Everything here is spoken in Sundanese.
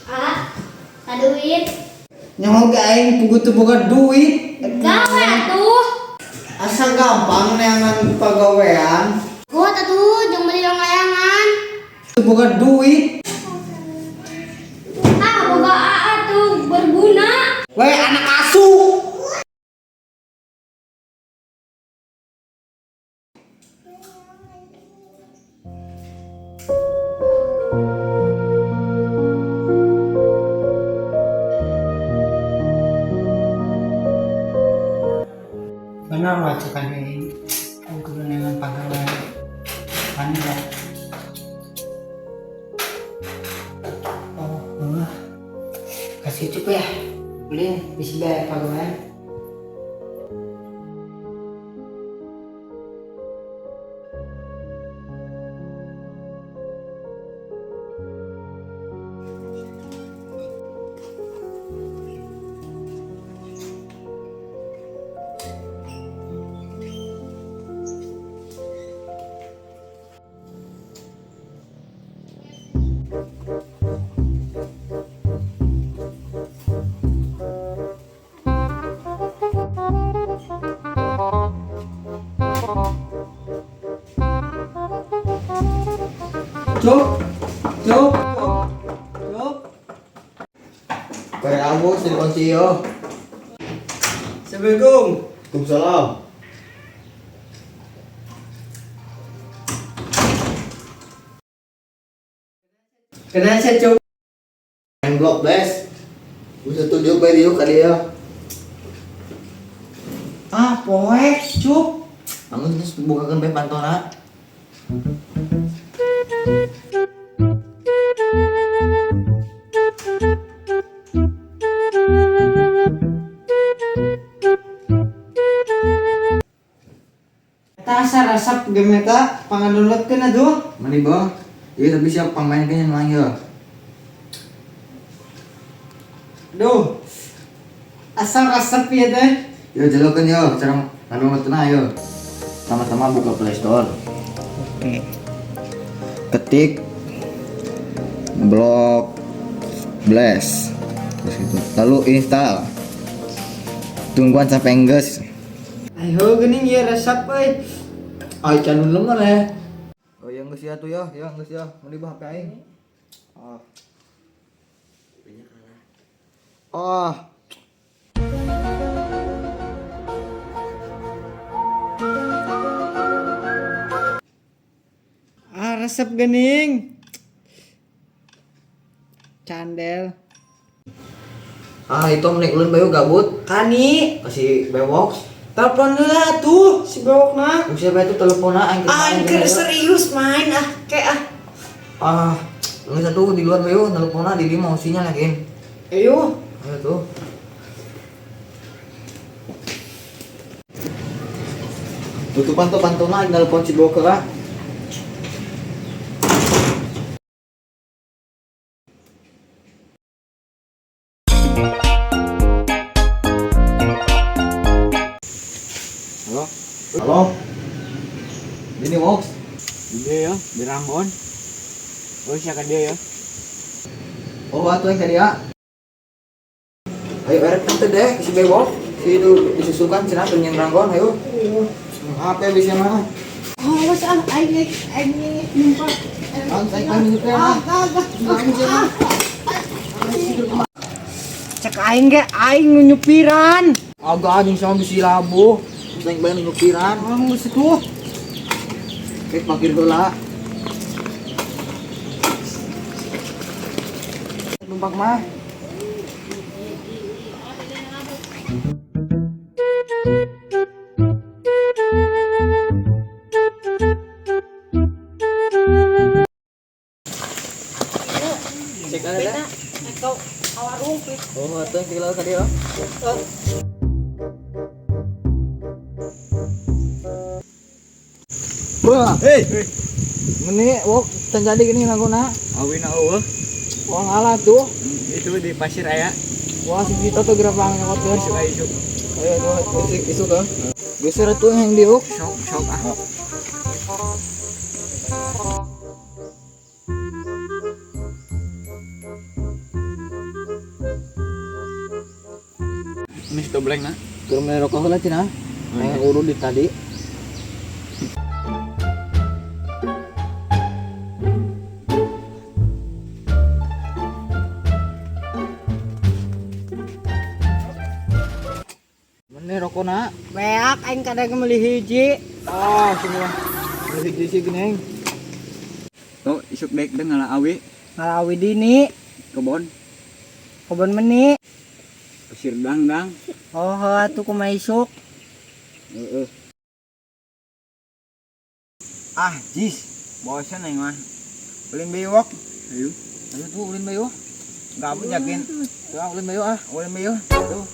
Ah, duit. Nyaho ge aing puguh teu boga duit. Gawe atuh. Asa gampang neangan pagawean. Kuat atuh jeung beli layangan. Teu boga duit. Ah, boga aa tuh berguna. Weh anak asu. Benar lah cek aing. Aing kudu neangan pagawean. Mana ya? Oh, heuh. Kasih cukup ya. Beli bisa bayar pagawean. Cuk. Cuk. Cuk. Kare abu silikon CEO. Assalamualaikum. Waalaikumsalam. Kenal saya Cuk. Main blok blast. Bisa tunjuk bayar yuk kali ya. Ah, poek, Cuk. Bangun terus bukakan bae pantona. Eta asa resep game eta pangadownloadkeun atuh. Mani bah? Iya tapi siap pangmainkeun yang ya. Aduh. Asa resep ieu teh. Yo jalokeun yo cara ngadownloadna ayo. Sama-sama buka Play Store. Oke. Ketik Block Blast. Terus gitu. Lalu install. Tungguan sampai enggeus. Ayo geuning ieu resep euy. Ay can lemah ya. Oh ya geus ya tuh ya, ya geus ya. Meni bah HP aing. Ah. Ah. Ah, resep geuning. Candel. Ah itu mending ulun bayu gabut. Kani, Kasih bewok. telepon heula tuh si bewokna. Siapa itu telepon aing Aing keur serius main ah, kayak ah. Ah, geus atuh di luar bayu telepon di mau sinyal yakin. Ayo. Ayo tuh. Tutupan tuh pantona aing telepon si bewok lah. Halo. Halo. Ini Wox. Dia ya, di Ranggon. Oh, siapa dia ya? Oh, atuh yang tadi ya. Ayo erek tante deh, si bewok. Si itu disusukan cenah teu nyen Ranggon, ayo. Apa bisa mah? Oh, wes ah, aing aing numpak. Ang saya kan nyupir ah. Cek aing ge aing nu nyupiran. Agak anjing sama bisi labuh. Sing bae nyupiran. Oh, geus tuh. Kayak parkir heula. Numpak mah. Cek ada. Atau warung pit. Oh, atuh yang tinggal tadi ya. Wah, hei. Meni wok terjadi gini laguna. Awina eueuh. Wah ngalah tuh. Itu di pasir aya. Wah, segitu tuh gerabang nyokotkeun. Isuk aya isuk. Ayo tuh, isuk isuk tuh. Geser tuh yang diuk. Sok sok ah. Ini si tobleng na. Keur meuli rokok heula cenah. Aing urut di tadi. Mana rokok na? Beak aing kadang meuli hiji. Ah, semua. Beli hiji sih geneng. Tuh, isuk dek deng ngala awi Ngalawi dini, kebon. kebon meni. Pasir dangdang. Oh, heuh atuh kumaha isuk. Heeh. Ah, jis. Bosan aing mah. Ulin bewok. Ayo. Ayo tuh ulin bewok. Gabut yakin. Tuh ulin bewok ah, ulin bewok. Tuh.